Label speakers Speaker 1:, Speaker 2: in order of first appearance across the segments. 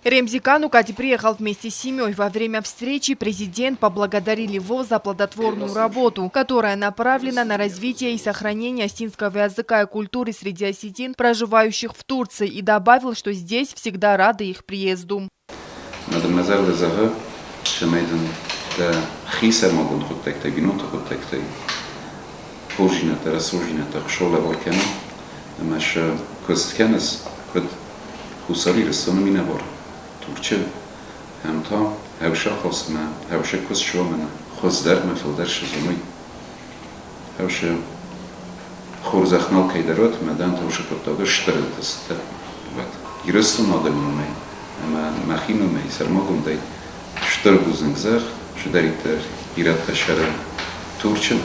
Speaker 1: Ремзи Канукади приехал вместе с семьей. Во время встречи президент поблагодарил его за плодотворную работу, которая направлена на развитие и сохранение осетинского языка и культуры среди осетин, проживающих в Турции, и добавил, что здесь всегда рады их приезду.
Speaker 2: Мӕ дын мӕ зӕрдӕ зӕгъы, цӕмӕй дын дӕ хисӕрмагонд хъуыддӕгтӕй, бинонты хъуыддӕгтӕй хорздзинӕдтӕ, рӕсугъддзинӕдтӕ Хуыцау лӕвар кӕны ӕмӕ сӕ куыст кӕныс, куыд Хуссар Ирыстоны минӕвар Турчы, ӕм та хӕвсахосмӕ, хӕвсы куыст суомӕнӕ хуыздӕрмӕ фылдӕр сызоной. Хӕвсы хорзӕх нал кӕйдӕр уӕд, мӕ дӕн таусы хъуыддаг стыр ӕнтыстытӕ уӕд. Ирыстоны адӕмы номӕй ӕмӕ мӕхи номӕй сӕрмагондӕй стыр бузныг зӕгъ, чидӕриддӕр ирӕттӕ сӕры Турчы,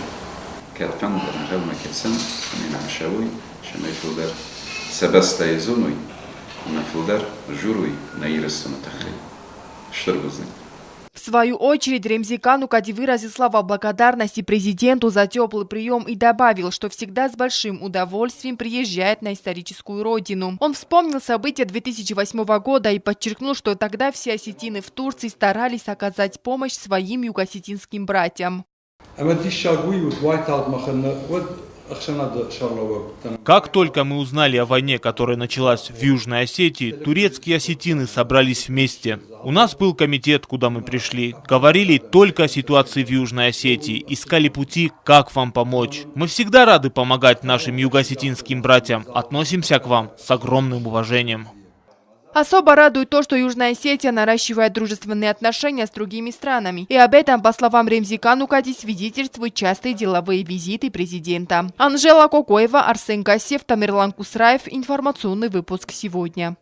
Speaker 2: кӕд фӕнды ӕнхъӕлмӕ кӕсӕм, ӕмӕ нӕм цӕуой, цӕмӕй фылдӕр сӕ бӕстӕйы зоной ӕмӕ фылдӕр журой нӕ Ирыстоны тыххӕй. Стыр бузныг.
Speaker 1: В свою очередь Ремзи Канукади выразил слова благодарности президенту за теплый прием и добавил, что всегда с большим удовольствием приезжает на историческую родину. Он вспомнил события 2008 года и подчеркнул, что тогда все осетины в Турции старались оказать помощь своим югоосетинским братьям.
Speaker 3: Ӕмӕ диссаг уый уыд, уайтагъд махӕн нӕ уӕд ӕхсӕнады сӕргълӕууӕг.
Speaker 4: Как только мы узнали о войне, которая началась в Южной Осетии, турецкие осетины собрались вместе. У нас был комитет, куда мы пришли. Говорили только о ситуации в Южной Осетии, искали пути, как вам помочь. Мы всегда рады помогать нашим югоосетинским братьям. Относимся к вам с огромным уважением.
Speaker 1: Особо радует то, что Южная Осетия наращивает дружественные отношения с другими странами. И об этом, по словам Ремзи Канукади, свидетельствуют частые деловые визиты президента. Анжела Кокоева, Арсен Гасев, Тамерлан Кусраев. Информационный выпуск сегодня.